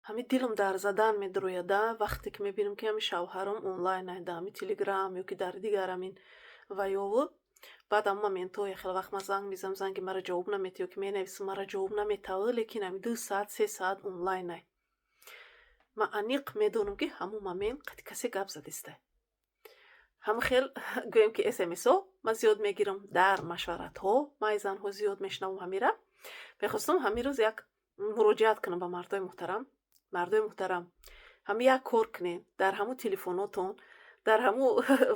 Ҳами дилам дар задан медарояд, да, вақте ки мебинам, ки ҳами шавҳарам онлайн ай, да ҳами Телеграм ё ки дар дигар ҳамин ваёву. Баъд ҳамн моментҳо яхел вақт ман занг мезанам, занги маро ҷавоб наметиҳ ё ки менависам, маро ҷавоб наметавад, лекин ҳами 2 саат, 3 саат онлайн ай. Ман аниқ медонам, ки ҳамун момент қати касе гап задистай. Ҳама хел гӯем, ки смсҳо ман зиёд мегирам, дар машваратҳо ман ай занҳо зиёд мешунавам. Ҳамира мехостам ҳамин рӯз як муроҷиат кунам ба мардои муҳтарам. Мардои муҳтарам, ҳами як кор кунед: дар ҳамун телефонотон, дар ҳамун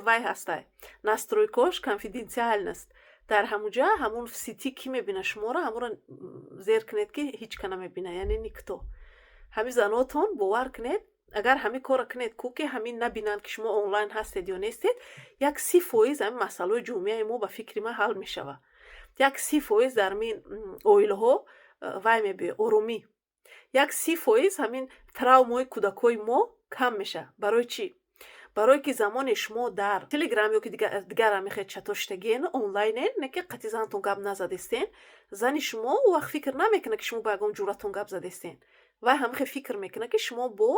вай ҳастай, настройкош конфиденциальность, дар ҳамуҷа ҳамун в сети кӣ мебина шуморо, ҳамонро зер кунед, ки ҳеҷ ка намебина, яъне никто. Ҳамин занотон, бовар кунед, агар ҳамин корро кунед ку, ки ҳамин набинанд, ки шумо онлайн ҳастед ё нестед, як 30% ҳамин масъалаҳои ҷомеаи мо, ба фикри ман, ҳал мешавад. Як 30% дар ҳамин оилаҳо вай мебиёяд, оромӣ. Як 30% ҳамин травмаҳои кӯдакҳои мо кам мешавад. Барои чӣ? Барое ки замоне шумо дар Телеграм ё ки дигар ҳамихе чато шитагиен, онлайнен, не ки қати занатон гап назадестен, зани шумо ӯ вақт фикр намекунад, ки шумо бо ягон ҷуръатон гап задестен. Вай ҳамихе фикр мекунад, ки шумо бо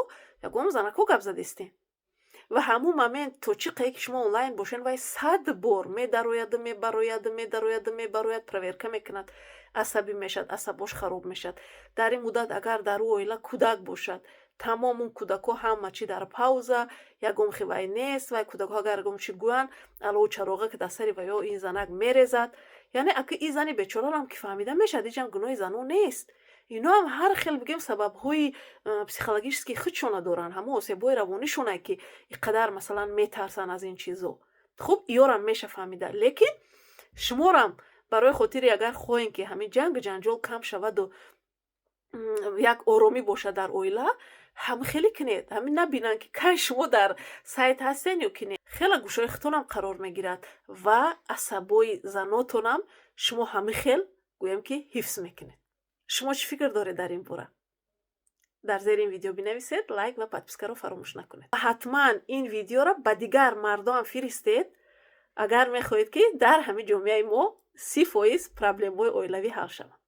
ягон занако гап задестен. Ва ҳамун момент то чӣ қае ки шумо онлайн бошен, вай 100 бор медарояду мебарояду, медарояду мебарояд, проверка мекунад, асабӣ мешавад, асабош хароб мешавад. Дар ин муддат агар дар ӯ оила кӯдак бошад, тамом, он кӯдакҳо ҳама чӣ дар пауза, ягон хел вай нест. Вай кӯдакҳо агар ягон чӣ гӯянд, алову чароға ки дар сари ваё ин занак мерезад. Яъне ака, ин зани бечорарам ки фаҳмида мешавад, иҷам гуноҳи занон нест. Ино ҳам ҳар хел бигем, сабабҳои психологически худшона доранд, ҳамон осебҳои равонишоне, ки ин қадар, масалан, метарсанд аз ин чизо. Хуб, иёрам меша фаҳмида, лекин шуморам барои хотири агар хоҳем, ки ҳамин ҷангу ҷанҷол кам шаваду як оромӣ бошад дар оила, ҳам хеле кунед, ҳамин набинанд, ки кай шумо дар сайт ҳастен ё ки не. Хеле гӯшои худтонам қарор мегирад ва асабои занотонам шумо ҳамин хел, гӯем, ки ҳифз мекунед. Шумо чӣ фикр доред дар ин бора? Дар зери ин видео бинависед, лайк ва подпискаро фаромӯш накунед. Ҳатман ин видеоро ба дигар мардоам фиристед, агар мехоҳед, ки дар ҳамин ҷомеаи мо 30% проблемаҳои оилавӣ ҳал шаванд.